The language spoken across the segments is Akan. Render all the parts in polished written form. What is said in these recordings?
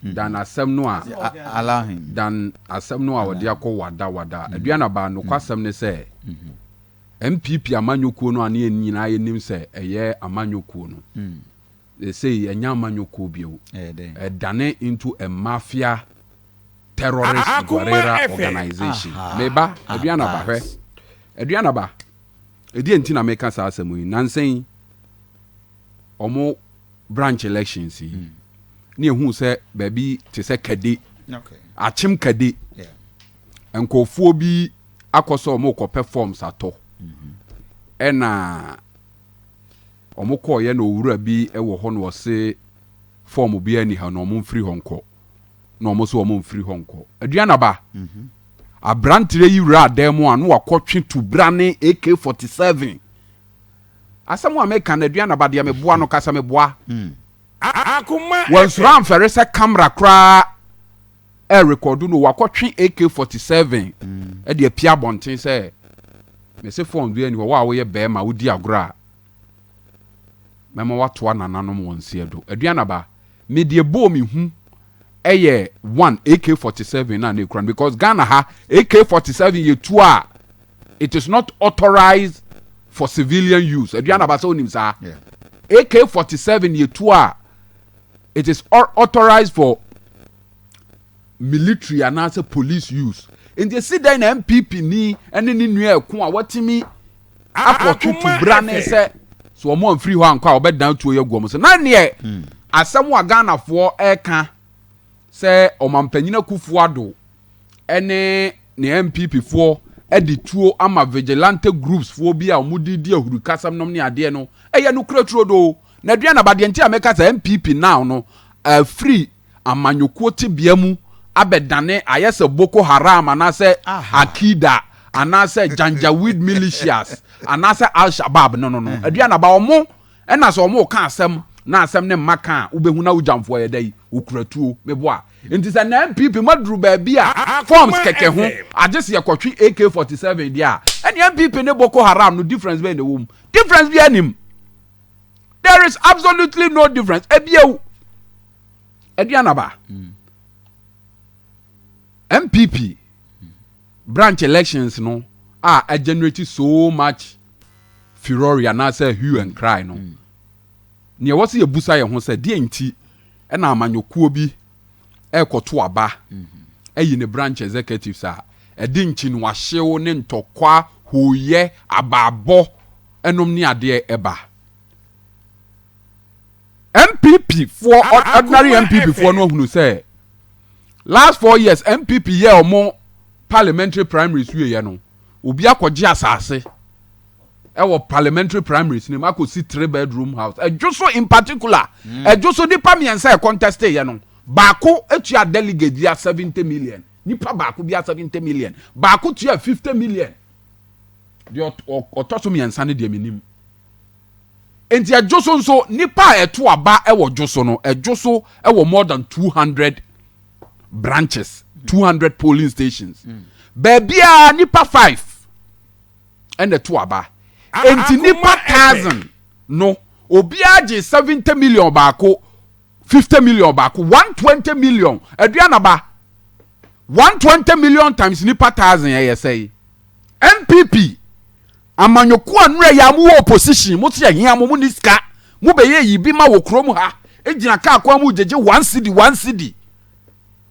Dan asɛm no a Allow him. Dan asɛm no a ɔde akɔ wada wada. Aduanaba, nokwasɛm ne sɛ NPP amanyɔkuo no a ne yɛn nyinaa yɛnim sɛ ɛyɛ amanyɔkuo no, ɛsei ɛnyɛ amanyɔkuo bio. Ɛyɛ dɛn? Ɛdane into a mafia terrorist Akuma guerrilla FM. organization. Aha. Meba, Aduanaba, hwɛ. Abbas. Aduanaba, ɛdeɛ nti na meka saa asɛm yi? Nansɛn ɔmo branch elections yi ne ehu sɛ baabi te sɛ Kade, Akyem Kade, nkurɔfoɔ bi akɔ sɛ ɔmo kɔpɛ forms atɔ, ɛna ɔmo kɔɔyɛ na owura bi wɔ hɔ na ɔse form bi ani ha na ɔmo mfiri hɔ nkɔ, na ɔmo so ɔmo mfiri hɔ nkɔ. Aduanaba, aberanteɛ yi wura adan mu a na wakɔtwe tubra ne AK-47. Asɛm a meka no, Aduanaba, deɛ meboa no kasa meboa. Akuma Wɔnsoro amfɛre sɛ camera koraa ɛrekɔdo no, wakɔtwe AK-47 ɛde apia abɔnten sɛ mese form bi ani hɔ. Wo a woyɛ bɛrima, wodi agorɔ a, mɛma watoa nananom wɔn nseɛ do. Aduanaba, medeɛ bɔɔ me hu ɛyɛ one AK-47 na ne kura no, because Ghana ha AK-47 yɛ tuo a it is not authorized for civilian use. Aduanaba, sɛ onim saa. AK-47 yɛ tuo a it is authorized for military anaasɛ police use. Nti esi dan na NPP ni ɛne ne nua ɛko a wɔtumi akɔtwe tubra ne sɛ so wɔn amfiri hɔ ankɔ a wɔbɛdan tuo yɛ gu wɔn so. Na neɛ asɛm a Ghanafoɔ ɛka sɛ Ɔmampanyin Akufo Addo ɛne ne NPP foɔ ɛde tuo ama vigilante groups foɔ bi a wɔn de di ahurukasɛm nom ne adeɛ no, ɛyɛ no kura turo do. Na Aduanaba, deɛ nti a mɛka sɛ NPP now no afiri amanyɔkuo tebea mu abɛdane ayɛ sɛ Boko Haram anaasɛ Akida anaasɛ Janjaweed militias anaasɛ Al-Shabaab no, Aduanaba, ɔmo ɛna sɛ ɔmo ka asɛm na asɛm ne mma ka a, wobɛhu na wogyamfoɔ yɛ dɛ yi okura tuo. Meboa, nti sɛ na NPP maduru baabi a forms kɛkɛ ho agye sɛ yɛkɔtwe AK-47 deɛ a, ɛne NPP ne Boko Haram no difference bɛyɛ na ɛwɔ mu? Difference bi anim. There is absolutely no difference. Ebiewu, Aduanaba, NPP branch elections no a a generate so much furore anaasɛ hue and cry no, nea ɛwɔ sɛ yɛbusa yɛn ho sɛ deɛ nti ɛna amanyɔkuo bi ɛrekɔto aba ɛyi ne branch executives a ɛde nkyiniwahyew ne ntɔkwa hooyɛ abaabɔ ɛnom ne adeɛ ɛba? NPP foɔ, ordinary NPP foɔ no ahunu sɛ last 4 years NPP yɛ ɔmo parliamentary primaries wieɛ no, obi akɔgye asase ɛwɔ parliamentary primaries ne mu akɔsi three bedroom house. Ɛdwo so in particular, ɛdwo so nipa mmiɛnsa ɛ contest yɛ no, baako etua delegate bia 70 million, nipa baako bia 70 million, baako tua 50 million, deɛ ɔtɔ so mmiɛnsa no deɛ mi nim. Nti ɛdwo so nso, nipa a ɛto aba ɛwɔ dwo so no, ɛdwo so ɛwɔ more than 200 branches, 200 polling stations, beebiara nipa five ɛna ɛto aba. Nti nipa 1,000 no, obiara gye 70 million baako, 50 million baako, 120 million. Aduanaba, 120 million times nipa 1,000 ɛyɛ sɛ NPP amanyɔkuo a nnura yɛ a mo wɔ opposition, mo ti ahia mo, mo ni sika, mo bɛyɛ yi bi ma wɔ kurom ha, egyina kaa kwan mu gyegye 1 cedi 1 cedi,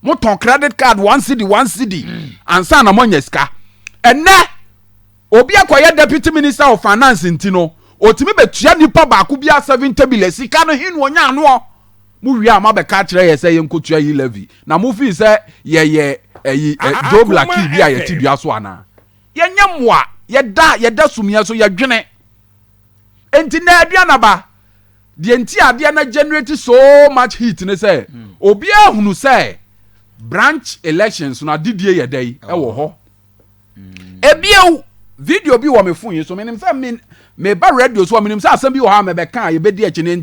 mo tɔn credit card 1 cedi 1 cedi ansa na mo anya sika. Ɛnɛ obi akɔyɛ deputy minister of finance, nti no otumi bɛtua nipa baako bi a 70 billion. Sika no hin wɔnya anoɔ? Mo wie a, mo abɛka akyerɛ yɛ sɛ yɛn nkotua yi levy na mo fi sɛ yɛyɛ ɛyi ɛ Joe Blackie bi a yɛte dua so anaa yɛnyɛ mmoa, yɛda sumiɛ so yɛdwene. Nti na Aduanaba, deɛ nti adeɛ na generate so much heat ne sɛ obiara hunu sɛ branch elections no adidie yɛ dɛ yi ɛwɔ hɔ. Ebiew, video bi wɔ me phone yi so. Menim sɛ me meba radio so a, menim sɛ asɛm bi wɔ hɔ a mɛbɛka a yɛbɛdi akyi ne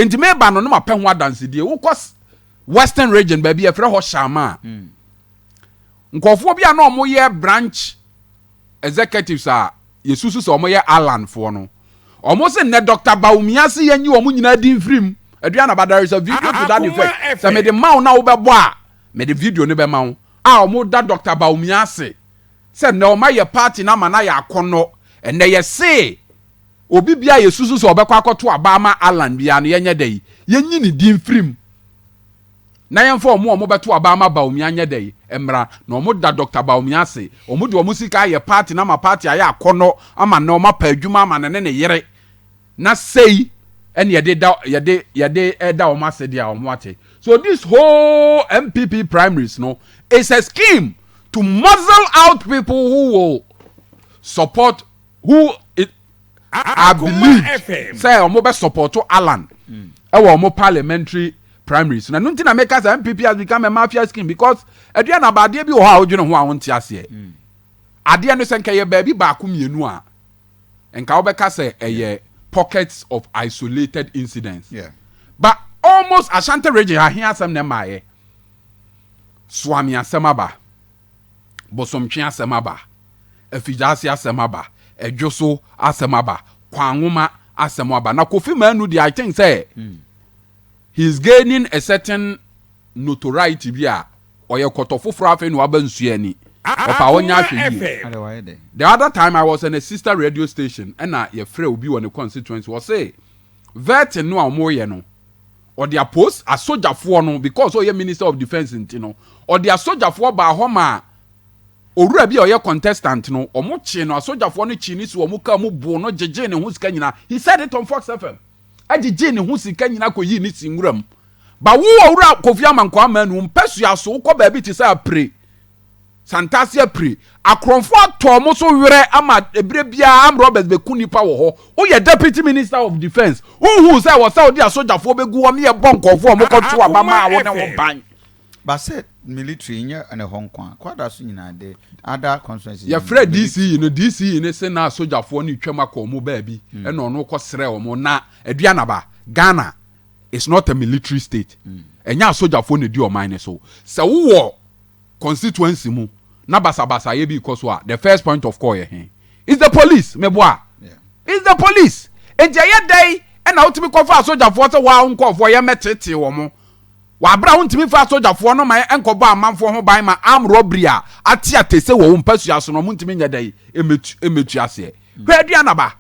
nti meba no no mapɛ ho adansedie. Wokɔ Western Region baabi yɛfrɛ hɔ Shama a, nkɔfoɔ bi a na ɔmoyɛ branch executives a yɛsusu sɛ ɔmoyɛ Alan foɔ no, ɔmo sɛ nnɛ Dr Bawumia se yɛnyi ɔmo nyinaa di mfirim. Aduanaba, there is a video to that Akoma effect. Sɛ FM. mede ma wo na wobɛbɔ a, mede video no bɛma wo a ɔmo da Dr. Bawumia ase sɛ nnɛ ɔma yɛ party no ama no ayɛ akɔnnɔ. Ɛnnɛ yɛse obi bia yɛsusu sɛ ɔbɛkɔ akɔto aba ama Alan biara no, yɛnyɛ dɛ yi, yɛnyi ne din firim na yɛmfa ɔmo a ɔmo bɛto aba ama Bawumia nyɛ dɛ yi mmra. Na ɔmo da Dr. Bawumia ase. Ɔmo de ɔmo sika ayɛ party no ama party ayɛ akɔnnɔ ama nnɛ ɔmo apɛ adwuma ama no ne ne yere, na sei ɛne yɛde da yɛde yɛde ɛda ɔmo ase deɛ a ɔmo ate. So this whole NPP primaries no is a scheme to muzzle out people who will support, who it I Akoma believe FM. sɛ ɔmo bɛ support Alan ɛwɔ ɔmo parliamentary primaries. Na no nti na meka sɛ NPP has become a mafia scheme, because Aduana, adeɛ bi wɔ hɔ a wodwene ho a wonte aseɛ. Adeɛ no sɛ nka yɛ baabi baako mmienu a, nka wobɛka sɛ ɛyɛ pockets of isolated incidents, but almost Ashanti Region ahe asɛm na ɛmaayɛ? Suame asɛm aba, Bosomtwe asɛm aba, Afigyaase asɛm aba, Ɛdwo so asɛm aba, Kwanwoma asɛm aba. Na Kofi Manu deɛ, I think sɛ he is gaining a certain notoriety bi a ɔyɛ kɔtɔ foforɔ. Afei na waba nsuo ani ɔpa ɔnya Akoma ahwɛ yie. FM. Ade wayɛ dɛ. The other time I was in a sister radio station, ɛna yɛfrɛ obi wɔ ne constituency, wɔse vetting no a wɔyɛ no, ɔde apos asogyafoɔ no, because ɔyɛ Minister of Defence nti no, ɔde asogyafoɔ baa hɔ ma owura bi a ɔyɛ contestant no, ɔmo kye no. Asogyafoɔ no kye ne si ɔmo kaa mu bo no, gyegye ne ho sika nyinaa. He said it on Fox FM. Ɛgyegye ne ho sika nyinaa kɔ yi ne si nwura mu ba. Wo owura Kofi Amankwa Amanu mpɛsua so, wokɔ baabi te sɛ Apire Santase, Apire akorɔmfoɔ atɔ ɔmo so werɛ ama ebire biara armed robbers bɛku nipa wɔ hɔ. Woyɛ Deputy Minister of Defence, wohu sɛ wɔ sɛ wode asogyafoɔ bɛgu hɔ ne yɛbɔ nkɔɔfoɔ a ɔmokɔto aba ma a wo ne ho ban. But sɛ military nyɛ ɛne hɔ nko a, kwada so nyinaa de other constituencies. Yɛfrɛ DCE no, DCE no se na asogyafoɔ no twam akɔ ɔmo baabi, ɛna ɔno kɔ srɛ ɔmo. Na Aduanaba, Ghana is not a military state. Ɛnyɛ asogyafoɔ na di ɔman ne so. Sɛ wowɔ constituency mu na basabasayɛ bi kɔ so a, the first point of call yɛ he? Is the police. Meboa? Is the police. Nti ɛyɛ dɛn ɛna wotumi kɔfa asogyafoɔ sɛ waa nkɔɔfoɔ yɛ mɛtete wɔ mo wabra? Wontumi fa asogyafoɔ no ma ɛnkɔbɔ amanfoɔ ho ban ma arm robbery a ate atese wɔ wo mpasua so no, ɔmo ntumi nyɛ dɛn ɛmɛtu aseɛ? Hwɛ, Aduanaba,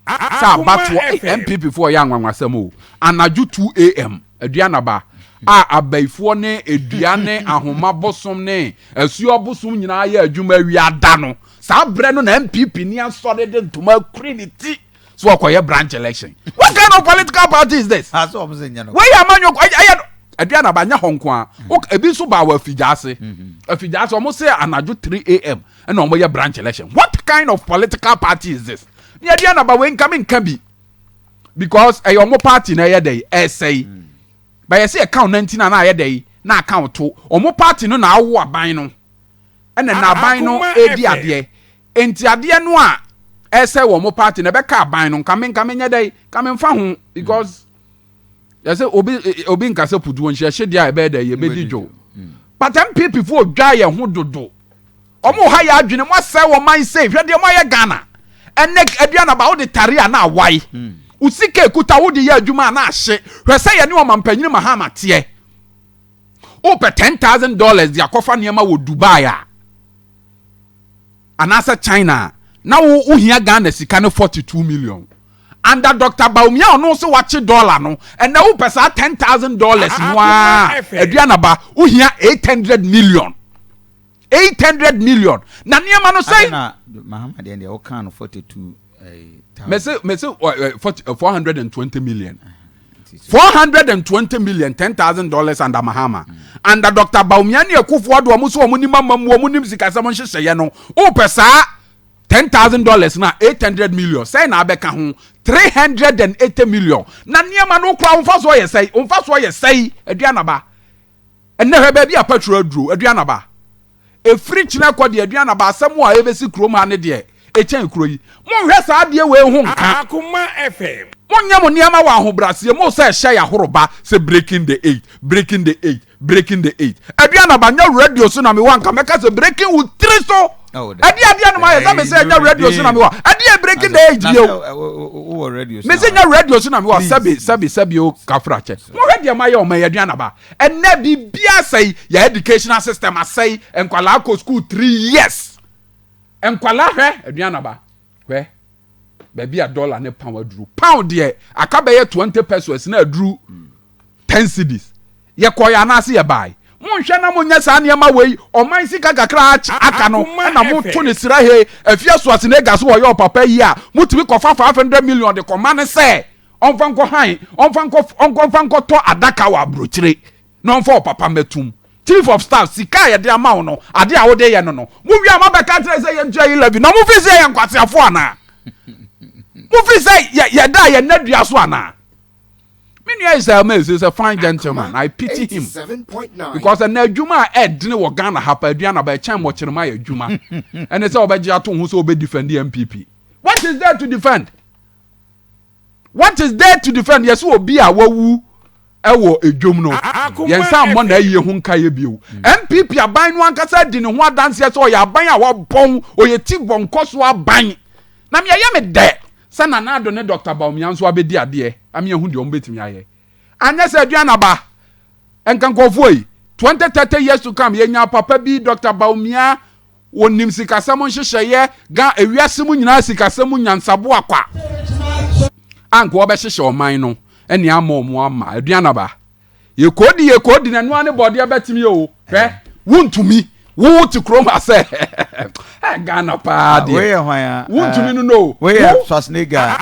sɛ abatoɔ FM. NPP foɔ yɛ anwanwasɛm o. Anadwo 2 a.m., Aduanaba, a abayifoɔ ne edua ne ahoma bosom ne asuo bosom nyinaa yɛ adwuma awia no, saa berɛ no na NPP ni asɔre de ntoma akuri ne ti so ɔkɔyɛ branch election. What kind of political party is this? Ah, so ɔmo sɛ nyɛ no. Wei yɛ amanyɔ ɛyɛ Aduanaba, nyɛ hɔ nko a. Ebi nso baa wɔ Afigyaase. Afigyaase, ɔmo sɛ anadwo 3 a.m. ɛna ɔmo yɛ branch election. What kind of political party is this? Ne Aduanaba, wei nka mi nka bi because ɛyɛ ɔmo party na ɛyɛ dɛ ɛsɛyi bɛyɛ sɛ ɛka 19 a na ayɛ dɛ na aka to ɔmo party no na awo aban no, ɛna na aban no Akoma edi FM. adeɛ. Nti adeɛ no a ɛsɛ wɔ ɔmo party na ɛbɛka aban no, nkame nkame nyɛ dɛ nkame nfa ho, because yɛsɛ obi nkasa puduo nhyɛ hyɛ deɛ a ɛbɛyɛ dɛ yɛbɛdi dwo. But NPP fo dwa yɛn ho dodo. Ɔmo ha yɛ adwene mo asɛ wɔ man sɛ hwɛ deɛ mo ayɛ Ghana ɛnɛ. Aduanaba, wode tare a na awae, wo sika ekuta wode yɛ adwuma a na ahye. Hwɛ sɛ yɛne ɔmampanyin Mahama teɛ, wopɛ $10,000 de akɔfa nneɛma wɔ Dubai a anaasɛ China a, na wo wohia Ghana sika no 42 million. Under Dr. Bawumia, ɔno nso wakye dollar no, ɛnɛ wopɛ saa $10,000 no a, Akoma FM. Aduanaba, wohia 800 million, 800 million. Na nneɛma no sɛn? Na Mahama deɛ ɔka no 42 thousand. Mɛsɛ 420 million, 420 million, $10,000 under Mahama. Under Dr. Bawumia ne Akufo Addo, ɔmo so ɔmo nim ama mu, ɔmo nim sikasɛm nhyehyɛeɛ no, wopɛ saa $10,000 na 800 million sɛn na abɛka ho? 380 million. Na nneɛma no kora, nfa so yɛ sɛn? Nfa so yɛ sɛn? Aduanaba, ɛnɛ hwɛ baabi a petrol aduro. Aduanaba, efiri kyerɛ kɔ deɛ, Aduanaba, asɛm a ebesi kurom ha ne deɛ ekyɛn kuro yi. Monhwɛ saa adeɛ wei ho nka. Akoma FM. Monyɛ mo nneɛma wɔ ahobrɛaseɛ mo sɛ ɛhyɛ yɛ ahoroba sɛ breaking the eight, breaking the eight, breaking the eight. Aduanaba, nyɛ radio so na mewɔ anka mɛka sɛ breaking wo tiri so. Ɛde adeɛ no ma yɛ sɛ mesɛ ɛnyɛ radio so na mewɔ. Ɛde breaking the age bio. Mesɛ nyɛ radio so na mewɔ sɛbi sɛbi sɛbi o kafra kyɛ. Mohwɛ deɛ mayɛ ɔma yɛ aduane aba. Ɛnɛ biribi asɛe yɛ educational system asɛe nkwalaa kɔ school 3 years. Nkwalaa hwɛ aduane aba hwɛ baabi a dollar ne pound aduru. Pound deɛ aka bɛyɛ 20 pesos na aduru 10 cedis. Yɛkɔ yɛ anaase yɛ baae. Monhwɛ na monyɛ saa nneɛma wei. Ɔman sika kakra aka no ɛna moto ne sira he afie so asenega so wɔyɛ ɔpapa yi a motumi kɔfa 500 million de kɔma ne sɛ ɔmfa nkɔ han, ɔmfa nkɔ ɔmfa nkɔtɔ adaka wɔ aburokyire na ɔmfa ɔpapa mɛtum. Chief of staff, sika a yɛde ama wo no, ade a wode yɛ no, mowie a mabɛka kyerɛ sɛ yɛntua yi levy na mofi sɛ yɛ nkwaseafoɔ anaa mofi sɛ yɛda a yɛnna dua so anaa? Me nua Israel Mills is a fine gentleman. I pity him because ɛnna adwuma a ɛdene wɔ Ghana ha pa aduane aba ɛkyɛn mmɔkyerɛma yɛ adwuma ɛne sɛ ɔbɛgye ato ho sɛ ɔbɛ defend NPP. What is there to defend? What is there to defend? Yɛsɛ obi a wawu ɛwɔ edwom no, yɛn nsa mmɔ na ayie ho nka yɛ bio. NPP aban no ankasa di ne ho adanseɛ sɛ ɔyɛ aban a wabɔn, ɔyɛ ti bɔnkɔ so aban. Na meɛyɛ me dɛ sɛ Nana Addo ne Dr Bawumia nso abɛdi adeɛ ame ahu deɛ ɔmo bɛtumi ayɛ. Anyɛ sɛ aduane aba nka nkɔfoɔ yi, 20 30 years to come, yɛnya papa bi Dr Bawumia, wɔnim sikasɛm nhyehyɛeɛ ga ewiase mu nyinaa, sikasɛm mu nyansaboa kwa anka wɔbɛhyehyɛ ɔman no ɛne ama ɔmo ama aduane aba. Yɛkɔdi yɛkɔdi na ɛnoa ne bɔdeɛ bɛtumi o. Hwɛ, wontumi wo te kurom ha sɛ ɛ Ghana paa deɛ wontumi no. Wei Schwarzenegger.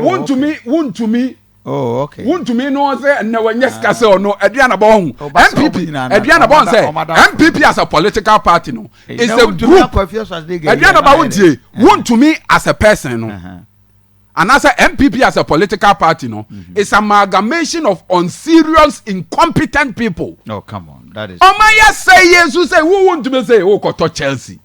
Wontumi, wontumi. Oh, okay. Wontumi no sɛ ɛnɛ wɔnyɛ sika sɛ ɔno aduane bɔ ɔho NPP aduane bɔ sɛ NPP as a political party no is a group. Aduane ba wontie, wontumi as a person no anaasɛ NPP as a political party no is amalgamation of unserious, incompetent people. Oh, come on, that is. Ɔma yɛ sɛ yesu sɛ wo wontumi sɛ wokɔtɔ Chelsea,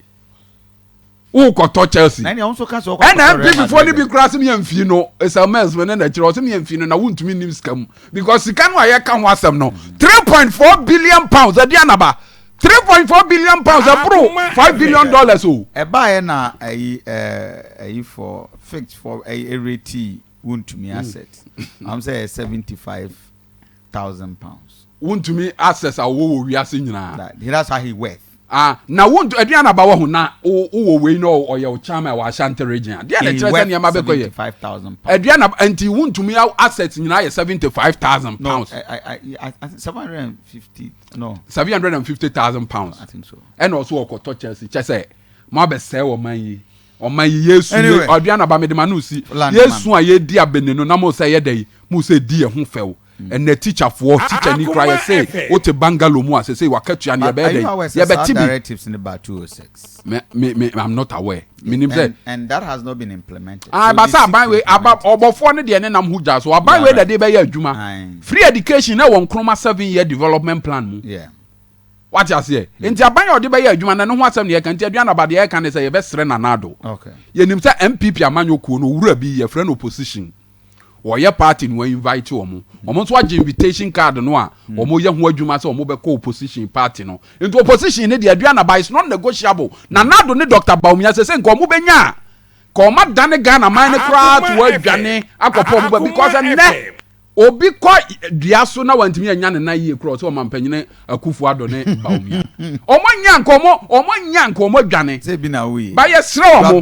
wokɔtɔ Chelsea. Ɛna NPP foɔ no bi kura sɛ meyɛ mfii no sms me ne n'akyerɛ ɔsɛ meyɛ mfii no na wontumi nim sika mu because sika no a yɛka ho asɛm no, £3.4 billion, ɛde anaba £3.4 billion, ɛboro $5 billion o. Ɛbaayɛ na ɛyi ɛɛ ɛyi for fix for ɛyi ereti wontumi asset am sɛ £75,000. Wontumi access a wɔwɔ wɔ wiase nyinaa. That's how he worth. Ah, na wontu aduane aba wɔ ho na wowɔ wei na ɔyɛ wo chairman wɔ Ashanti Region a deɛ na kyerɛ sɛ nneɛma bɛkɔ yɛ. £75,000. Aduane nti wontumi asset nyinaa yɛ £75,000. No, I 750, no. £750,000. I think so. Ɛna ɔso ɔkɔtɔ Chelsea kyɛ sɛ mo abɛsɛe ɔman yi, ɔman yi yesu ye aduane aba mede ma no si yesu a yɛdi abene no na mo sɛ yɛ dɛ yi mo sɛ di yɛ ho fɛw. Ɛnɛ tikyafoɔ, teacher ni kura yɛ sɛ wote bungalow mu a sɛ sɛ wakatua no yɛbɛyɛ dɛ yɛbɛte bi. Directives in about 206. Me, I'm not aware, menim sɛ. And that has not been implemented. Ah, basa aban wei aba ɔbɔfoɔ no deɛ ne nam ho gya so aban wei na de bɛyɛ adwuma. Free education na wɔ Nkrumah 7-year development plan mu. Wate aseɛ? Nti aban a ɔde bɛyɛ adwuma na ne ho asɛm ne yɛka. Nti aduane aba deɛ yɛka ne sɛ yɛbɛsrɛ Nana Addo. Yɛnim sɛ NPP amanyɔkuo no owura bi yɛfrɛ no opposition wɔyɛ party no, wɔn invite wɔn, wɔn nso agye invitation card no a wɔn yɛ ho adwuma sɛ wɔn bɛkɔ opposition party no. Nti opposition ne deɛ, aduane aba is not negotiable. Nana Addo ne Dr Bawumia sɛ nka wɔn bɛnya a ka wɔn adane Ghana man no koraa to adwane akɔpɔ wɔn ba because ɛnɛ obi kɔ dua so na wantumi anya ne nan yie koraa ɔsɛ ɔmampanyini Akufo Addo ne Bawumia ɔmo nya nka ɔmo nya nka ɔmo adwane. Sɛ bi na woyi. Ba yɛsrɛ ɔmo,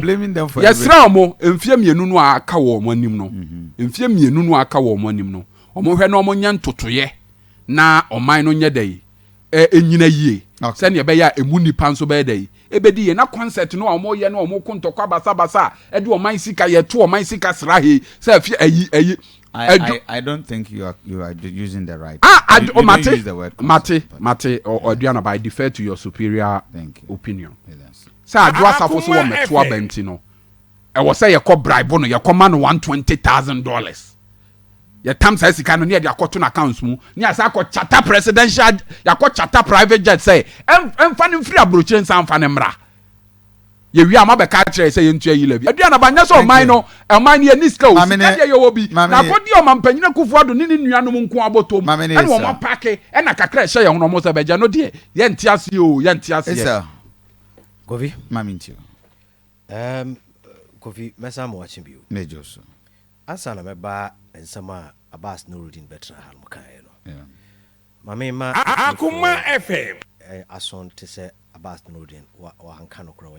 yɛsrɛ ɔmo, mfie 2 no a aka wɔ ɔmo anim no, mfie 2 no a aka wɔ ɔmo anim no, ɔmo hwɛ na ɔmo nyɛ ntotoyɛ na ɔman no nyɛ dɛ yi ɛ ɛnyina yie sɛnea ɛbɛyɛ a emu nipa nso bɛyɛ dɛ yi ebedi yie na concert no a ɔmo yɛ no, ɔmo ko ntɔkwa basabasa a ɛde ɔman sika yɛto ɔman sika sra he sɛ ɛfi ɛyi ɛyi. I don't think you are using the right. Ah, I, you, oh, mate, use the word mate, mate, Aduana, but I defer to your superior Thank you. Opinion. Yes. Sɛ Adwo Asafo so wɔ mɛto aba nti no, ɛwɔ sɛ yɛkɔ bribe no, yɛkɔ ma no $120,000. Yɛtam saa sika no ne yɛde akɔto no accounts mu ne yɛsɛ akɔ charter presidential, yɛakɔ charter private jet sɛ ɛmfa no mfiri aburokyire nsa mfa no mmra. Yɛwie a mabɛka kyerɛ sɛ yɛntua yi levy. Aduana ba nyɛ sɛ ɔman no, ɔman no yɛni sika o, sika deɛ yɛwɔ bi na akɔdi ɔmampanyin Akufo Addo ne ne nuanom nko abɔtɔm ɛna wɔn apake ɛna kakra ɛhyɛ yɛn ho na wɔn sɛ bɛgya no deɛ, yɛnte aseɛ o, yɛnte aseɛ. Kofi. Mami ntio. Kofi, mɛsan ma wakye bio. Mejo so. Ansa na mɛba nsɛm a Abbas Nurudin bɛtena ha no kaeɛ no, ma mema Akuma FM. Aso te sɛ Abbas Nurudin wanka nokorɛ.